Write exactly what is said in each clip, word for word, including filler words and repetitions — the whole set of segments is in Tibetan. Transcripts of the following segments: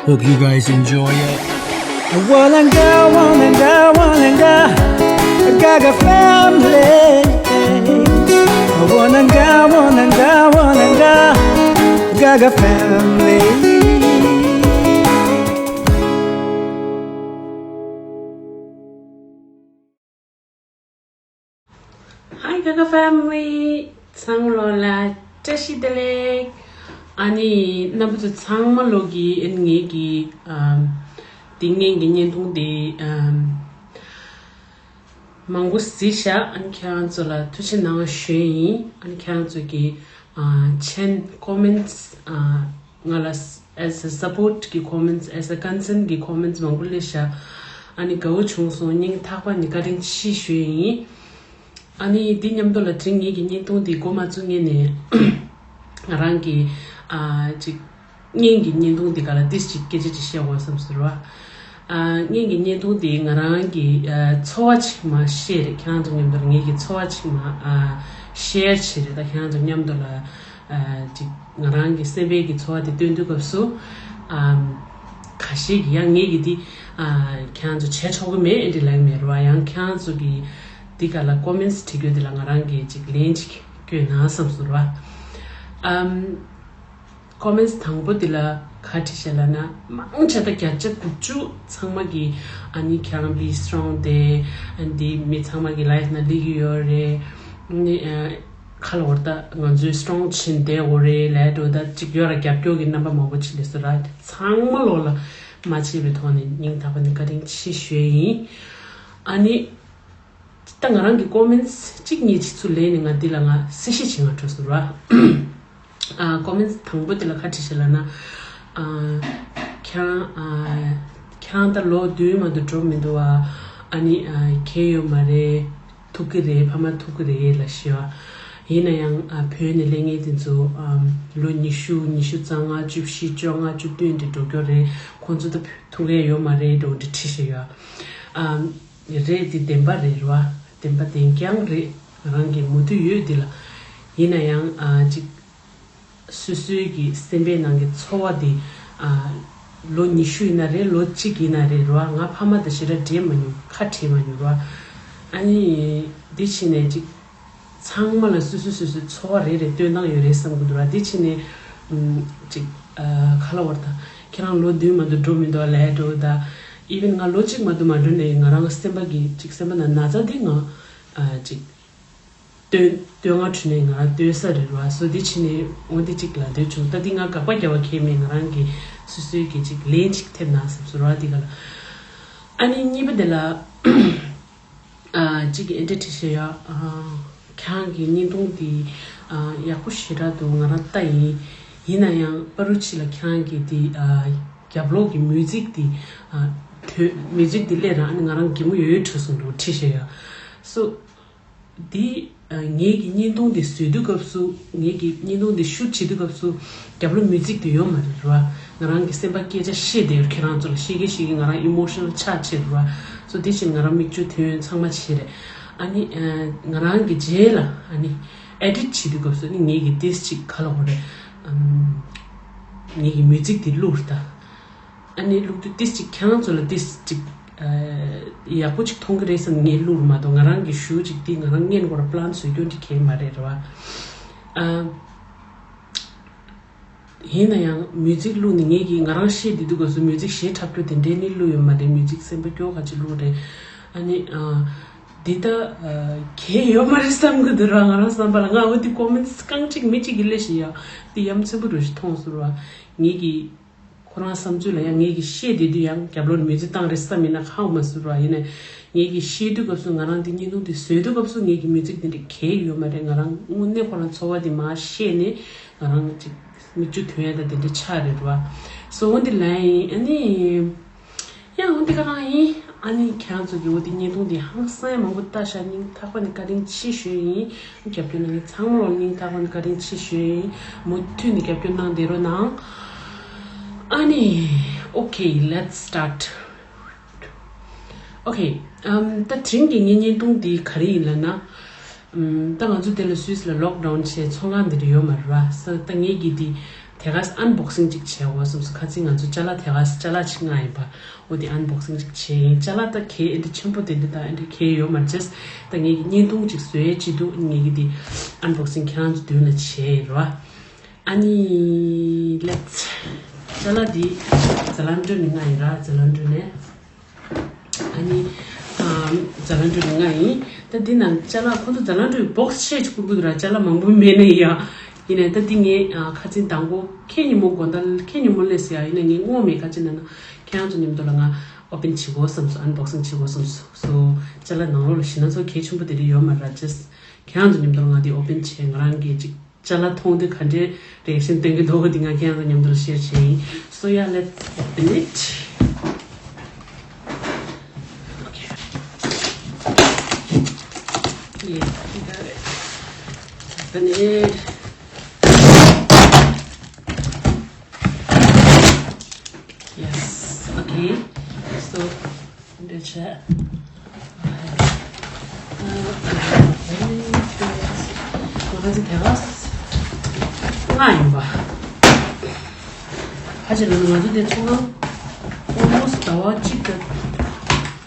Hope you guys enjoy it. Wananga, wananga, wananga, Gaga family. Wananga, wananga, wananga, Gaga family. Hi Gaga family. ཚང་མ་ལོ་ལ་བཀྲ་ཤིས་བདེ་ལེགས། ཨ་ནི་རྣམ་པ་ཚོ་ཚང་མ་ལོ་གི་ཨན་ངེད་ཀྱི་ཨམ་ཏིང་ངེ་གི་བརྙན་ཐུང་དེ་ཨམ་མང་པོ་གཟིགས་ཤག་ཨ་ནི་ཁྱེད་རང་ཚོ་ལ་ཐུགས་རྗེ་གནང་ཞུ་ཡིན། ཨ་ནི་ཁྱེད་རང་ཚོ་གི་ཨ་མཆན་comments ཨ་ང་ལ་as a support གི་comments, as a concern གི་comments མང་པོ་སླེབས་ཤག་ཨ་ནི་དགའ་བོ་བྱུང་སོང་། སྙིང་ཐག་པ་ནས་བཀའ་དྲིན་ཆེ་ཞུ་ཡིན། ཨ་ནི་འདི་མཉམ་དུ་ལ་དྲིན་ངེད་ཀྱི་བརྙན་ཐུང་འདི་འགོ་མ་བཙུགས་སྔོན་ནས་ང་རང་གི་ཨ་ཅིག་སྔོན་གྱི་བརྙན་ཐུང་འདི་ག་ལ་ཏིས་ཅིག་སྐད་ཆ་ཅིག་བཤད་དགོས་བསམ་ཟེར་བ། ཨ་སྔོན་གྱི་བརྙན་ཐུང་འདི་ང་རང་གི་ཨ་ཚོར་བ་ཅིག་མ་བཤད་རེད། ཁྱེད་རང་ཚོ་མཉམ་དུ་ལ་ངེད་ཀྱི་ཚོར་བ་ཅིག་མ་ཨ་ཤེར་བྱེད་རེད། ད་ཁྱེད་རང་ཚོ་མཉམ་དུ་ལ་ཨ་ཅིག་ང་རང་གི་སེམས་པའི་གི་ཚོར་བ་དེ་སྟོན་དུས་སྐབས་སུ་ཨ་ཁ་ཤས་ཀྱི་ཡང་ངེད་ཀྱི་འདི་ཨ་ཁྱེད་རང་ཚོ་བྱས་ཆོག་གི་མེད་ཨེ་འདྲི་ལབ་ཀྱི་མེད་རེད་བ། ཡང་ཁྱེད་རང་ཚོ་གི་འདི་ག་ལ་comments བྲིས་རྒྱུ་འདི་ལ་ང་རང་གིས་ཅིག་ལན་ཅིག་སྐྱོན་ན་བསམ་སོང་ར། ཨམ་comments དང་པོ་འདི་ལ་ག་བྲིས་ཤག་ལབ་ན་མང་ཆེ་ད་བརྒྱ་ཆ་དགུ་བཅུ་ཚང་མ་གི་ཨ་ནི་ཁྱེད་རང་be strong དེ་ཨ་འདི་མི་ཚང་མ་གི་life ནང་སླེབས་ཀྱི་ཡོད་རེད། ནི་ཨ་ཁ་ལ་བར་ད་ང་ཚོའི་strong བྱེད་བསྡད་འོ་རེད་ལས་འགྲོ་ད་ཅིག་ཡོད་ར་རྒྱབ་སྐྱོར་གི་རྣམ་པ་མང་པོ་ཅིག་སླེབས་སོང་ར། ཚང་མ་ལོག་ལ་མ་བརྗེད་པའི་ཐོག་ནས་སྙིང་ཐག་པ་ནས་བཀའ་དྲིན་ཆེ་ཞུ་ཡིན། ཨ་ནི། ད་ང་རང་གི་comments གཅིག་གཉིས་ཅིག་ཚུར་ལེན་ནས་ང་འདི་ལ་ང་གསལ་བཤད་བྱེད་ང་འགྲོ་སོང་ར། ཨ་comments དང་པོ་འདི་ལ་ག་བྲིས་ཤག་ལབ་ན། ཨ་ཁྱེད་རང་ཨ་ཁྱེད་རང་ད་ལོ་བདུན་མ་གཏོགས་འགྲོ་མི་འདུག་ཨ། ཨ་ནི་ཨ་གལ་ཡོད་མ་རེད། ཐུག་གི་རེད། ཕ་མ་ཐུག་གི་རེད་ལབ་ཤག་བ། ཡིན་ན་ཡང་ཨ་བོད་ནས་སླེབས་མཁན་དེ་ཚོ་ཨ་ལོ་ཉི་ཤུ། ཉི་ཤུ་རྩ་ལྔ། བཅུ་བཞི། བཅོ་ལྔ། བཅུ་བདུན་དེ་འགྲོ་རྒྱུ་རེད། ཁོང་ཚོ་ད་ཐུག་གི་ཡོད་མ་རེད་འགྲོ་འདི་བྲིས་ཤག་ཡ། ཨ་རེད། འདི་བདེན་པ་རེད་ར། བདེན་པ་བདེན་རྐྱང་རེད། ང་རང་གི་མོས་མཐུན་ཡོད་འདི་ལ། ཡིན་ན་ཡང་ཨ་ཅིག་སོ་སོའི་གི་སེམས་པའི་ནང་གི་ཚོར་བ་འདི་ཨ་ལོ་ཉི་ཤུ་ཡིན་ན་རེད། ལོ་གཅིག་ཡིན་ན་རེད་ར། ང་ཕ་མ་དང་ཞེ་དྲག་འབྲེལ་མ་མྱོང་། ཁ་བྲལ་མ་མྱོང་ར། ཨ་ནི་འདི་ཕྱིན་ནས་ཅིག་ཚང་མ་ལ་སོ་སོ་སོ་སོའི་ཚོར་བ་རེ་རེ་སྟོན་སྟངས་ཡོད་རེད་བསམ་གི་འདུག་ར། འདི་ཕྱིན་ནས་ཨམ་ཅིག་ཨ་ག་ལབ་དགོས་རེད། ད་ཁྱེད་རང་ལོ་བདུན་མ་གཏོགས་འགྲོ་མི་འདུག་ལབ་འགྲོ། ད་even ང་ལོ་གཅིག་མ་གཏོགས་མ་འགྲོ་ནས་ང་རང་སེམས་པ་གི་ཅིག་སེམས་པ་ནང་ན་ཚ་འདི་ང་ཨ་ཅིག་སྟོན་སྟོན་ང་ཁྲུས་ནས་ང་རང་སྟོན་ས་རེད་བ། སོ་འདི་ཕྱིན་ནས་འོ་འདི་གཅིག་ལབ་འདོད་བྱུང་། ད་འདི་ང་དགག་པ་རྒྱག་པ་ཁས་མེད། ང་རང་གི་སོ་སོའི་གི་ཅིག་ལན་ཅིག་ཐེབས་ན་བསམ་སོང་ར། འདི་ག་ལ་ཨ་ནི་གཉིས་པ་འདི་ལ། ཨ་གཅིག་གི་ཨེ་འདྲ་བྲིས་ཤག་ཡ། ཨ་ཁྱེད་རང་གི་བརྙན་ཐུང་འདི་ཨ་ཡག་པོ་ཞེ་དྲག་འདུག་ང་རང་ལྟ་ཡིན། ཡིན་ན་ཡང་པ་རུ་ཆི་ལ་ཁྱེད་རང་གི་འདི་ཨ་རྒྱབ་ལོགས་ཀྱི་མིའུ་ཛིག་འདི་ཨ་ཐོས། མིའུ་ཛིག་འདི་སླེབས་རང་ཨ་ནི་ང་རང་གད་མོ་ཡོད་ཡོད་འཁྲུགས་སོང་འདུག་བྲིས་ཤག་ཡ། སོ་འདི་ཨ་ངེད་ཀྱི་བརྙན་ཐུང་འདི་བཟོས་དུས་སྐབས་སུ། ངེད་ཀྱི་བརྙན་ཐུང་འདི་ཤུཊ་བྱེད་དུས་སྐབས་སུ་རྒྱབ་ལོགས་མིའུ་ཛིག་འདི་ཡོད་མ་རེད་ར། ང་རང་གི་སེམས་པ་སྐད་ཆ་བཤད་བསྡད་ཡོད། ཁྱེད་རང་ཚོ་ལ་བཤད་གི་བཤད་གི་ང་རང་ཨི་མོ་ཤི་ནལ་ཆགས་བྱས་ར། སོ་དེ་བཞིན་ང་རང་མིག་ཆུ་ཐོན་ཚང་མ་བྱས་རེད། ཨ་ནི་ཨ་ང་རང་གི་རྗེས་ལ་ཨ་ནི་ཨེ་ཌིཊ་བྱེད་དུས་སྐབས་སུ་ཨ་ནི་ངེད་ཀྱི་ཏིས་ཅིག་ག་ལབ་དགོས་རེད། ཨམ་ངེད་ཀྱི་མིའུ་ཛིག་འདི་བླུགས་རེད་ད། ཨ་ནི་བླུགས་དུས་ཏིས་ཅིག་ཁྱེད་རང་ཚོ་ལ་ཏིས་ཅིག་ཨ་ཡག་པོ་ཅིག་མཐོང་གི་རེད་བསམ་ངས་བླུགས་མ་གཏོགས། ང་རང་གི་ཤུལ་ཅིག་འདི་ང་རང་སྔོན་ཁོ་རང་པི་ལན་བཟོས་རྒྱུ་འདི་གས་མ་རེད་ར་བ། ཨ་ཡིན་ན་ཡང་མིའུ་ཛིག་བླུགས་ནས་ངེད་ཀྱིས་ང་རང་བཤད་བསྡད་དུས་སྐབས་སུ་མིའུ་ཛིག་གཞས་འཁྲབ་རྒྱུ་དེ་འདྲའི་ནི་བླུགས་ཡོད་མ་རེད། མིའུ་ཛིག་སེམས་པ་སྐྱོ་ག་ཅིག་བླུགས་རེད། ཨ་ནི་ཨ་འདི་ད་ཨ་གས་ཡོད་མ་རེད་བསམ་གི་འདུག་ར། ང་རང་བསམ་པ་ལ་ང་འོ་འདི་ཀོ་མེན་ཊི་རྐང་གཅིག་མི་གཅིག་གིས་སླེབས་ཤིག་ཡ། འདི་ཡ་མཚན་པོ་འདྲ་ཞིག་མཐོང་སོང་ར། ངེད་ཀྱིས་ཁོ་རང་བསམ་ཚུལ་ལ་ཡང་ངེད་ཀྱིས་བཤད་བསྡད་དུས་ཡང་རྒྱབ་ལོགས་ནས་མི་ཚེ་བཏང་རེད་བསམ་ཡིན་ན་ཧ་གོ་མ་སོང་ར། ཡིན་ནའི་ངེད་ཀྱིས་བཤད་དུས་སྐབས་སུ་ང་རང་འདི་བརྙན་ཐུང་འདི་བཟོས་དུས་སྐབས་སུ་ངེད་ཀྱི་མིའུ་ཛིག་འདི་འདྲ་གས་ཡོད་མ་རེད། ང་རང་དངོས་གནས་ཁོ་རང་ཚོར་བ་འདི་མར་བཤད་ནས་ང་རང་ཅིག་མིག་ཆུ་ཐོན་ཡ་ད་དེ་འདྲ་ཆགས་རེད་ར། སོ་འོ་འདི་ལན་ཡིན། ཨ་ནི་ཡང་འོ་འདི་ག་རང་ཡིན། ཨ་ནི་ཁྱེད་རང་ཚོ་གི་འོ་འདི་བརྙན་ཐུང་འདི་ཧང་སང་མང་པོ་ལྟ་ཤག་སྙིང་ཐག་པ་ནས་བཀའ་དྲིན་ཆེ་ཞུ་ཡིན། རྒྱབ་སྐྱོར་གནང་མཁན་ཚང་མ་ལ་སྙིང་ཐག་པ་ནས་བཀའ་དྲིན་ཆེ་ཞུ་ཡིན། མུ་མཐུད་ནས་རྒྱབ་སྐྱོར་གནང་བསྡད་རོགས་གནང་། ཨ་ནི། Okay, let's start. Okay, um, ད་དེ་རིང་གི་ངའི་བརྙན་ཐུང་འདི་ག་རེ་ཡིན་ལབ་ན། ཨམ། ད་ང་ཚོ་དེ་ལ་སུད་སི་ལ་ལོག་ཌའུན་བྱས་ཚོང་ཁང་འདི་འདྲ་ཡོད་མ་རེད་བ། ས་ད་ངེད་ཀྱི་འདི་ དེ་ག་ཨན་བོག་སིང་ཅིག་བྱས་འོ་བསམ་སོང་། ཁ་ཚིག་ང་ཚོ་ཅ་ལག་དེ་ག་ཅ་ལག་ཅིག་ལྔ་ཡིན་པ། འོ་དེ་ཨན་བོག་སིང་ཅིག་བྱས་ཡིན། ཅ་ལག་ད་གལ་ཨེ་འདྲ་ཆེན་པོ་དེ་འདྲ་ད་ཨེ་འདྲ་གལ་ཡོད་མ་རེད། ཅེས་ད་ངེད་ཀྱི་བརྙན་ཐུང་ཅིག་བཟོས་བྱེད་དུས་ངེད་ཀྱི་དེ་ཨན་བོག་སིང་ཁྱེད་རང་ཚོ་མདུན་ལ་བྱས་ཡིན་རོ། ཨ་ནི་ལེ་ཙི། ཅ་ལག་འདི་ཛ་ལན་ཌོ་ནས་ལྔ་ཡིན་ར། ཛ་ལན་ཌོ་ནས། ཨ་ནི་ཛ་ལན་ཌོ་ནས་ལྔ་ཡིན། ད་འདི་ནང་ཅ་ལག་ཁོ་ཚོ་ཛ་ལན་ཌོ་ཡི་བོག་སི་ཤེས་ཅིག་བསྐུར་གི་འདུག་ར། ཅ་ལག་མང་པོ་མེད་ནའི་ཡ། ཡིན་ནའི་ད་འདི་ངས་ཁ་ཚིག་དང་པོ་ཁེ་ཉིན་མོ་དགོང་དག་ཁེ་ཉིན་མོ་སླེབས་ཟེར་ཡ། ཡིན་ནའི་ངས་སྔོན་མའི་ཁ་ཚིག་ནང་ན་ཁྱེད་རང་ཚོ་མཉམ་དུ་ལ་ང་ཨོ་པན་བྱེད་དགོས་བསམ་སོང་། ཨན་བོག་སིང་བྱེད་དགོས་བསམ་སོང་། སོ་ཅ་ལག་ནང་ལོགས་ལ་ཞེད་སྣང་ཚོ་གལ་ཆེན་པོ་དེ་རིགས་ཡོད་མ་ར། ཅེས་ཁྱེད་རང་ཚོ་མཉམ་དུ་ལ་ང་འདི་ཨོ་པན་བྱས་ང་རང་གིས་ཅིག་ཅ་ལག་མཐོང་དུས་ག་འདྲའི་རེ་ཨེག་ཤན་སྟོན་གྱི་འདུག་འདི་ང་ཁྱེད་རང་ཚོ་མཉམ་དུ་ཤེར་བྱེད་ཡིན། So yeah, let's open it. Okay. Yeah, we got it. Open it. Yes. Okay. So འདི་བྱས། ང་ཚོ་དེ་ག་ལྔ་ཡིན་པ། ཧ་ཅང་ལ་ང་ཚོ་དེ་ཚོ་ང་almost ཟླ་བ་གཅིག་དང་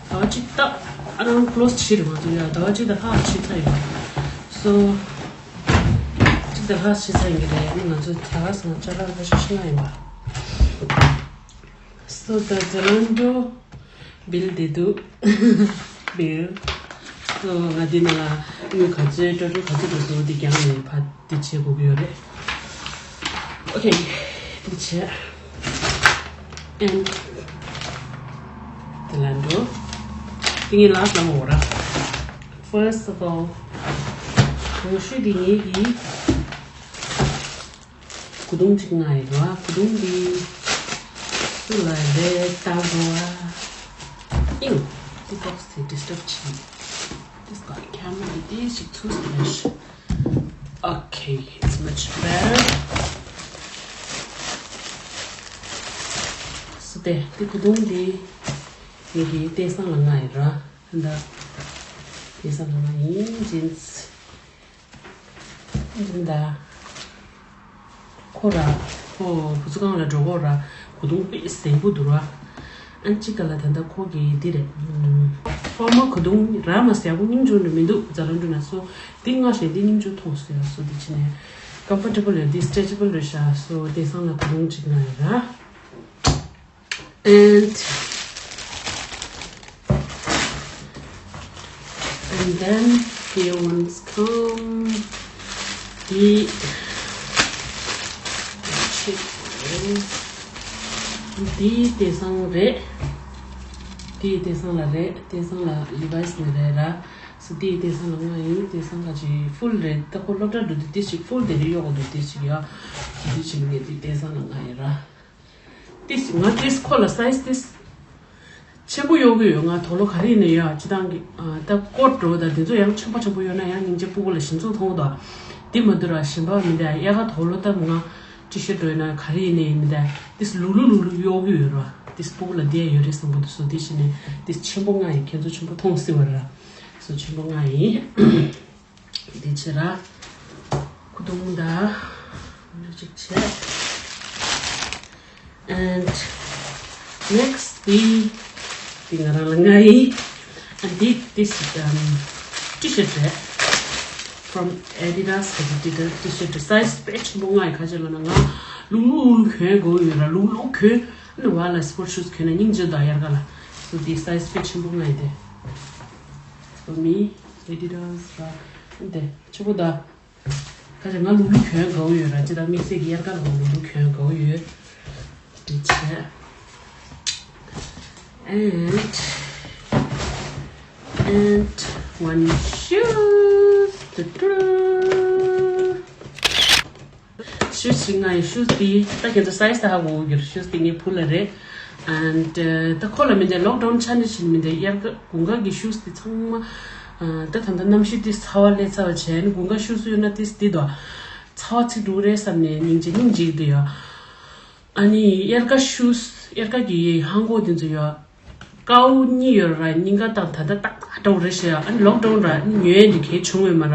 ཟླ་བ་གཅིག་ཏག་ཨ་རང་ཀློ་སི་བྱེད་རེད། ང་ཚོ་ཡ་ཟླ་བ་གཅིག་དང་ལྷག་བྱེད་ཚར་ཡོད། So གཅིག་དང་ལྷག་བྱེད་ཚར་ཡིན་གྱི་རེད། ང་ཚོ་དེ་ག་ང་ཅ་ལག་ཁ་ཤས་ཤིག་ལྔ་ཡིན་པ། So the Zalando bill དེ་འདུག bill. So ང་འདི་ནང་ལ་དངུལ་ག་ཚོད་total ག་ཚོད་འགྲོ་སོང་འདི་རྒྱག་ནས་ཕར་འདི་བྱེད་དགོས་ཀྱི་ཡོད་རེད། Okay, འདི་བྱས། And Zalando. འདི་ངའི་last ལ་མོ་ར། First of all གོང་ཞུས་འདི་ངའི་གི་གུ་དུང་གཅིག་ང་ཡི་རོ། གུ་དུང་འདི་སུ་ལ་རེད་ལྟ་དགོས་ཨ། ཨིང་། འདི་box དེ་disturb བྱེད། This got camera འདི་ཏོག་ཙམ་ཐུག་སོང་། Okay, it's much better. སུ་དེ་འདི་གུ་དུང་འདི་ངེད་ཀྱི་སྟེང་སང་ལ་ང་ཡི་རོ། ད་སྟེང་སང་ལ་ང་ཡིན་jeans འདི་འདྲ། ཁོ་ར། ཁོ་བུ་ཚུ་གང་ལ་འགྲོ་གོ་ར། གུ་དུང་དཔེ་ཟེར་པོ་འདུག་ར། ཨན་ཅི་ག་ལ་ད་ལྟ་ཁོ་གི་འདི་རེད། ཧོ་མ་གུ་དུང་ར་མ་ཟེར་པོ་སྙིང་རྗེ་འདྲ་མི་འདུག་ཛ་ལན་ཌོ་ན། སོ་འདི་ང་ཞེ་འདི་སྙིང་རྗེ་མཐོང་སོ་ཡ། སོ་འདི་ཕྱི་ནས་comfortable ཡ། འདི་stretchable རེད་ཤག་སོ་དེང་སང་ལ་གུ་དུང་ཅིག་ང་ཡ་ར། And and then here ones come. འདི་འདི་དེང་སང་རེད། འདི་དེང་སང་ལ་རེད། དེང་སང་ལ་Levi's ནས་རེད་ར། སོ་འདི་དེང་སང་ལ་ང་ཡིན། དེང་སང་ལ་ཅིག་full རེད། ད་ཁོ་སློབ་གྲྭ་འགྲོ་དུས་དེ་ཞིག་full དེ་རེད་གཡོག་འདུག་དེ་ཞིག་ཡ། དེ་ཞིག་ངས་འདི་དེང་སང་ལ་ང་ཡིན་ར། ཏིས་ང་ཏིས་ཁོ་ལ་size ཏིས་ཆེན་པོ་གཡོག་གི་ཡོད། ང་དོག་ལོ་ག་རེ་ཡིན་ན་ཡ་ཅི་ཏང་གི་ཨ་ད་ཀོ་ཊི་འགྲོ་ད་དེ་ཚོ་ཡང་ཆེན་པོ་ཆེན་པོ་གཡོག་ན་ཡང་སྙིང་རྗེ་སྤུ་གུ་ལ་ཞིམ་ཚོང་མཐོང་དོ། དེ་མ་དུ་ར་ཞིམ་པ་མི་འདྲ་ཡ་ག་དོག་ལོ་ད་ང་ཊི་ཤར་ཊི་འགྲོ་ཡིན་ན་ག་རེ་ཡིན་ན་ཡིན་མི་འདྲ། ཏིས་ལུག་ལུག་ལུག་ལུག་གཡོག་གི་ཡོད་ར། ཏིས་སྤུ་གུ་ལ་དེ་ཡ་ཡོད་རེད་བསམ་གི་འདུག་སོ་དེ་བྱས་ནས་ཏིས་ཆེན་པོ་ལྔ་ཡིན། ཁྱེད་ཚོ་ཆེན་པོ་མཐོང་སྲིད་པ་ར། སོ་ཆེན་པོ་ལྔ་ཡིན། འདི་བྱེད་ར། ཁུ་དུང་ད། འདི་གཅིག་བྱེད། And next འདི་འདི་ང་རང་ལ་ལྔ་ཡིན། And འདི་this um T-shirt རེད། From Adidas གི་T-shirt, T-shirt size དཔེ་ཆེན་པོ་ལྔ་ཡི་ཁ་ཆེ་ལ་ན་ང་ལུག་ལུག་ལུག་གྱོན་དགོས་ཡོད་ར། ལུག་ལུག་གྱོན། ཨ་ནི་བ་ལ་sport shoes གྱོན་ན་སྙིང་རྗེ་དང་ཡར་ག་ལ། So འདི་size དཔེ་ཆེན་པོ་ལྔ་ཡི་དེ། For me Adidas ར། འདི་ཆེན་པོ་ད། ཁ་ཅིག་ང་ལུག་ལུག་གྱོན་དགའ་བོ་ཡོད་ར། ཅི་ད་དམིགས་བསལ་གྱི་དབྱར་ཁ་ལ་ང་ལུག་ལུག་གྱོན་དགའ་བོ་ཡོད། འདི་བྱས། And and one shoes. ཏུ་ཏུ། Shoes ཞིག་ང་ཡི་shoes དེ་ད་ཁྱེད་ཚོ་size ད་ཧ་གོ་གི་རེད། Shoes དེ་ངའི་བུ་ལ་རེད། And ད་ཁོ་ལ་མི་འདྲ། lockdown ཆ་ནས་ཕྱིན་མི་འདྲ། དབྱར་ཁ་དགུན་ཁ་གི་shoes དེ་ཚང་མ་ད་ད་ལྟ་གནམ་གཤིས་དེ་ཚ་བ་ལས་ཚ་བ་བྱས་ནས་དགུན་ཁ་shoes ཡོད་ན་དེ་དེ་དོ་ཚ་བ་ཚིག་འགྲོ་རེད་བསམ་ནས་སྙིང་རྗེ་སྙིང་རྗེ་གི་འདུག་ཡ། ཨ་ནི་དབྱར་ཁ་shoes དབྱར་ཁ་གི་ཧང་གོ་དེ་ཚོ་ཡ། ཀའུ་གཉིས་ཡོད་ར། སྙིང་ག་དང་ད་ལྟ་ཏག་ཏག་འདྲ་བོ་རེད་ཤག་ཨ་ནི་lockdown ར་ཉོས་འདི་གས་བྱུང་བས་མ་ར།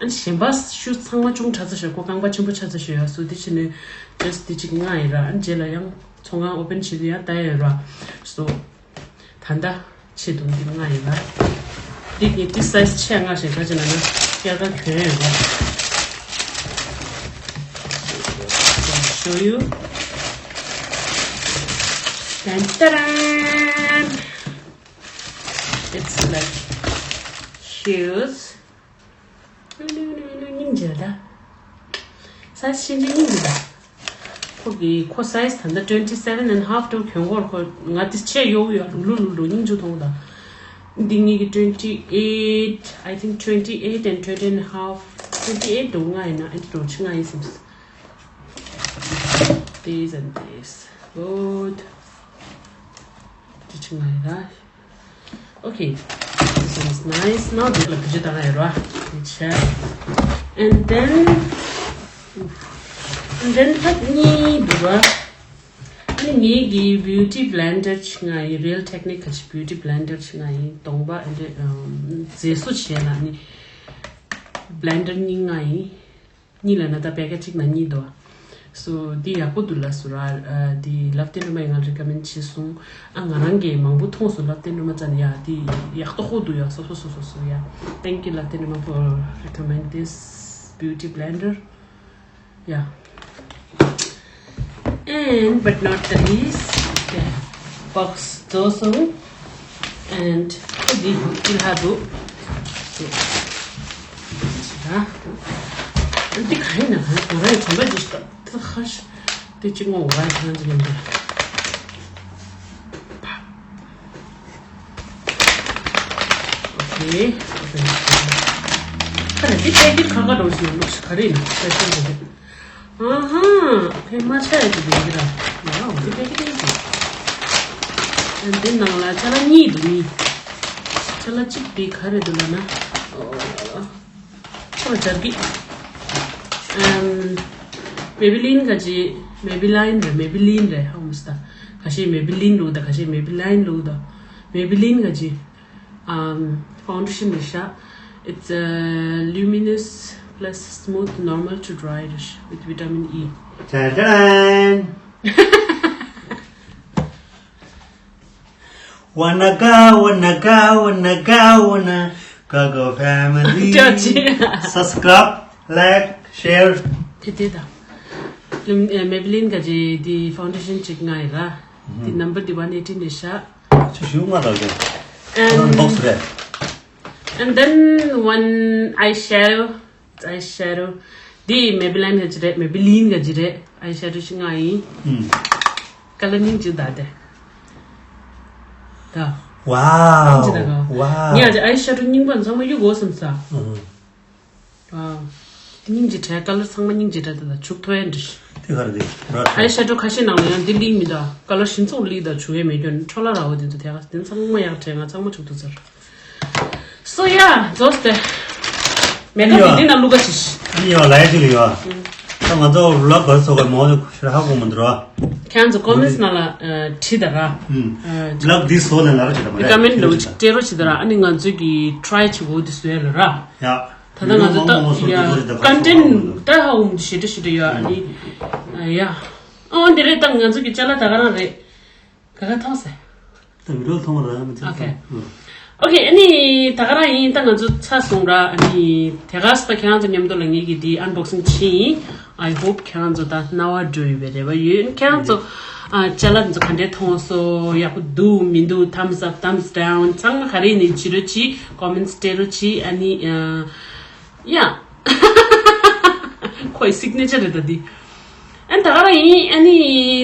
ཨ་ནི་གཞན་པ་ཤུ་ཚང་མ་ཅུང་ཕྲ་ཚ་ཤོས་ཁོ་རྐང་པ་ཆེན་པོ་ཕྲ་ཚ་ཤོས་ཡ་སོ་དེ་ཕྱིན་ནས་ཏེས་དེ་གཅིག་མངགས་ཡིན་ར། ཨ་ནི་རྗེས་ལ་ཡང་ཚོང་ཁང་ཨོ་པན་བྱེད་དུས་ཡང་ལྟ་ཡ་ཡོད་ར། སོ་ད་ལྟ་ཆེད་དུ་འདི་མངགས་ཡིན་ར། འདི་གི་འདི་སའི་ཛི་ཆེ་མངགས་ཤེས་ག་ཅི་ན་ན་སྐྱེར་ཀ་གྱོན་ཡོད་ར། Show you. Dun, dun, dun. It's like shoes. སྙིང་རྗེ་ད། སའི་ཛི་ཤིན་ཅི་སྙིང་རྗེ་ད། ཁོ་གི་ཁོ་སའི་ཛི་ད་ལྟ་twenty seven and half དུ་གྱོན་གོར་ཁོ་ང་དེ་ཆེ་ཡོག་ཡོག་ལུ་ལུ་ལུ་སྙིང་རྗེ་མཐོང་ད། འདི་ངེད་ཀྱི་twenty eight, I think twenty eight and twenty and half, twenty eight དུ་ང་ཡིན་ན་ཨེ་འདྲ་ཆེ་ང་ཡིན་སེམས། These and these. Good. དེ་ཆེ་ང་ཡིན་ད། Okay, this one is nice. Now འདི་ལ་བེད་སྤྱོད་བཏང་ཡ་ར། ཆེ། And then, and then ཐབ་གཉིས་འདུག་ར། ཨ་ནི་ངེད་ཀྱི་beauty blender ཅིག་ང་ཡི་Real Techniques གི་beauty blender ཅིག་ང་ཡི་གདོང་པ་ཨ་འདྲ་མཛེས་བཟོ་བྱས་ན་ནི་blender གཉིས་ང་ཡི། གཉིས་ལ་ན་ད་པེ་ཀེ་ཊི་གཅིག་ན་གཉིས་འདུག་སོ་འདི་ཡག་པོ་འདུག་ལ་སུ་ར། འདི་ལབ་ཏེ་རུ་མ་ཡང་recommend བྱས་སོང་། ཨ་ང་རང་གིས་མང་པོ་མཐོང་སོང་། ལབ་ཏེ་རུ་མ་ཙ་ནི་ཡ་འདི་ཡག་ཏོ་ཧོ་འདུག་ཡ། སོ་སོ་སོ་སོ་སོ་ཡ། Thank you ལབ་ཏེ་རུ་མ་for recommend this beauty blender. Yeah. And but not the least, okay, box རྫོགས་སོང་། And འདི་འདི་ལྷག་འདུག་ད་འདི་ག་ཡིན་ན་ང་རང་ཡང་དྲན་པ་འདི་ཞིག་ད་ཁ་ཤས་འདི་གཅིག་ངོ་བ་ཡང་འདི་ལ་འདི་ལ། Okay. ཨ་རེ་འདི་ཕལ་སྐད་ཁ་ཁ་འགྲོ་བཞིན་ལུགས་ཤིག་ག་རེ་ཡིན་ན་ཕལ་སྐད་འདི། ཨ་ཧ། ཕལ་མ་ཆགས་ཡ་ཅིག་ཡིན་གྱི་ར། ཡ་འོ་འདི་ཕལ་སྐད་ཡིན་གྱི། ཨ་འདི་ནང་ལ་ཅ་ལག་གཉིས་འདུག་གཉིས། ཅ་ལག་གཅིག་འདི་ག་རེ་འདུག་ལབ་ན། ཨོ། ཁོ་ལ་སྦྱར་གི། ཨམ། Maybelline ག་ཅི། Maybelline རེད། Maybelline རེད། ཧ་གོ་མ་སོང་ད། ཁ་ཤས་Maybelline ལབ་ད། ཁ་ཤས་Maybelline ལབ་ད། Maybelline ག་ཅི། ཨམ། Foundation རེད་ཤག It's a luminous plus smooth normal to dry with vitamin E. ཅན་ཅན། Wanna go, wanna go, wanna go, wanna go, go family. ཅོ་ཅི། Subscribe, like, share. དེ་དེ་ད། ལུམ་ཨེ་Maybelline ག་ཅི་འདི་foundation གཅིག་ང་ཡི་ར། འདི་number འདི་one eighteen རེད་ཤག་ཆུ་ཞུ་ང་ལ་ཡོད། And box རེད། And then one eyeshadow. Eyeshadow. འདི་Maybelline ག་ཅི་རེད། Maybelline ག་ཅི་རེད། Eyeshadow ཞིག་ང་ཡིན། ཨུམ། ཀ་ལར་སྙིང་རྗེ་ད་དེ། ད། Wow. སྙིང་རྗེ་ད་ག Wow. ངས་ཨ་ཅེ་eyeshadow རྙིང་པ་ཚང་མ་གཡུག་དགོས་བསམ་ས། ཨུམ། Wow. དེ་སྙིང་རྗེ་དྲན། ཀ་ལར་ཚང་མ་སྙིང་རྗེ་དྲན། ད་ད་བྱུག་ཐོ་ཡན་འདྲི། དེ་ག་རེ་དེ་ར། Eyeshadow ཁ་ཤས་ནང་ལ་ཡང་འདི་ལིག་མི་ད། ཀ་ལར་ཞིམ་ཚོགས་ལིག་ད་བྱུག་ཡས་མེད་རྒྱུ་ནི་འཕྲོ་ལ་ར་བ་དེ་ཚོ་དེ་ག་དེ་ཚང་མ་ཡག་དྲན། ང་ཚང་མ་བྱུག་ཐུབ་ཚར། So yeah, རྫོགས་ཏེ། མེ་ཀ་ཕི་འདི་ན་ལུ་ག་ཅིག་ཨ་ནི་ཡོ་ལ་ཡ་ཅིག་ལ་ཡོ། ད་ང་ཚོ་ལབ་ག་སོ་ག་མོ་ཤི་ར་ཧ་གོ་མ་འདུག་ར། ཁྱེད་ཚོ་ཀོ་མེན་ནང་ལ་བྲིས་ད་ར། ལབ་འདི་སོ་ནས་ལ་ར་ཅིག་ད་མ་རེད། རི་ཀ་མེན་ལབ་ཅིག་སྤྲད་རོགས་བྱེད་ད་ར། ཨ་ནི་ང་ཚོ་གི་ཊ་རའི་བྱེད་དགོས་འདི་སོ་ཡ་ལ་ར། ཡ། ད་ལྟ་ང་ཚོ་ད་ཡ་ཀོན་ཊེན་ཊི་ད་ཧ་གོ་མ་འདུག་ཞེ་དྲག་ཞེ་དྲག་ཡོད། ཨ་ནི་ཡ། ཨོ་འདི་རེད། ད་ང་ཚོ་གི་ཅ་ལག་ད་ག་རང་རེད། ག་ག་མཐོང་ཟེར། ད་བི་ཌི་ཡོ་མཐོང་ར་མི་ཚེ། Okay. Okay, ཨ་ནི་ད་ག་རང་ཡིན། ད་ང་ཚོ་ཚར་སོང་ར། ཨ་ནི་དེ་ག་ས་ད་ཁྱེད་རང་ཚོ་མཉམ་དུ་ལ་ངེད་ཀྱི་འདི་ཨན་བོག་སིང་བྱེད་ཡིན། I hope ཁྱེད་རང་ཚོ་ད་རྣ་བ་འགྲོ་ཡོད་པའི་རེ་བ་ཡོད། ཁྱེད་རང་ཚོ་ཨ་ཅ་ལག་འདི་ཚོ་ག་འདྲས་མཐོང་སོང་། ཡག་པོ་འདུག་མི་འདུག thumbs up, thumbs down ཚང་མ་ག་རེ་ཡིན་ནའི་བྱེད་རོགས་གྱིས། ཀོ་མེན་ཊི་སྤྲད་རོགས་གྱིས། ཨ་ནི་ཨ། ཡ། ཁོའི་སིག་ནེ་ཅར་རེད་ད་འདི། ཨ་ནི་ད་ག་རང་ཡིན། ཨ་ནི་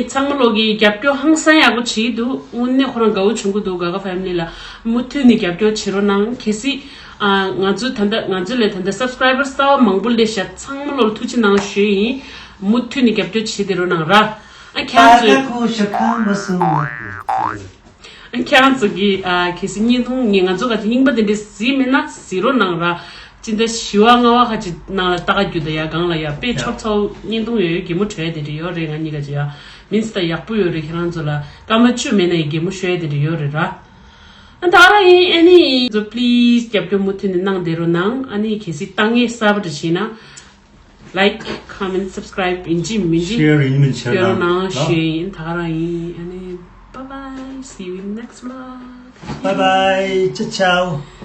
ཚང་མ་ལོག་གི་རྒྱབ་སྐྱོར་ཧང་སང་ཡག་པོ་བྱེད་འདུག་དངོས་གནས་ཁོ་རང་དགའ་བོ་བྱུང་གི་འདུག་ག་ག་ཕེ་མི་ལི་ལ་མུ་མཐུད་ནས་རྒྱབ་སྐྱོར་བྱེད་རོགས་གནང་། གལ་སྲིད་ཨ་ང་ཚོ་ད་ལྟ་ང་ཚོ་ལས་ད་ལྟ་སབ་སི་ཀ་རའི་བར་གསར་པ་མང་པོ་སླེབས་ཤག་ཚང་མ་ལོག་ལ་ཐུགས་རྗེ་གནང་ཞུ་ཡིན། མུ་མཐུད་ནས་རྒྱབ་སྐྱོར་བྱེད་བསྡད་རོགས་གནང་ར། ཨ་ཁྱེད་རང་ཚོས། ཁྱེད་རང་ཚོ་གིས་ཨ་གལ་སྲིད་བརྙན་ཐུང་ངས་ང་ཚོ་ག་ཚོད་རྙིང་པ་དེ་འདྲས་གཟིགས་མེད་ན་གཟིགས་རོགས་གནང་ར། སྤྱི་ཟླ་བཞི་པ་ལྔ་པ་ཁ་ཅིག་ནང་ལ་ལྟ་ག་རྒྱུ་ད་ཡ། སྒང་ལ་ཡ་དཔེ་ཆོབ་ཚ་བོ་བརྙན་ཐུང་ཡོད་ཡོད་གད་མོ་བྲོ་ཡ་དེ་འདྲས་ཡོད་རེད། ང་གཉིས་ཀ་ཅིག་ཡ་མིན་སི་ད་ཡག་པོ་ཡོད་རེད། ཁྱེད་རང་ཚོ་ལ་སྐར་མ་བཅུ་མེད་ན་ཡ་གད་མོ་ཤོར་ཡ་དེ་འདྲས་ཡོད་རེད་ར། ཨ་ད་ར་ཡིན། ཨ་ནི་ཚོ་please རྒྱབ་སྐྱོར་མུ་མཐུད་ནས་གནང་བསྡད་རོགས་གནང་། ཨ་ནི་གལ་སྲིད་ལྟ་མཁན་གསར་པ་རེ་བྱས་ན། Like, comment, subscribe ཡིན་གཅིག་མིན་གཅིག་share ཡིན་མིན་བྱེད་རོགས་གནང་། ལ་share ཡིན། ད་ག་རང་ཡིན། ཨ་ནི་bye bye, see you in next vlog. Bye bye, ciao ciao.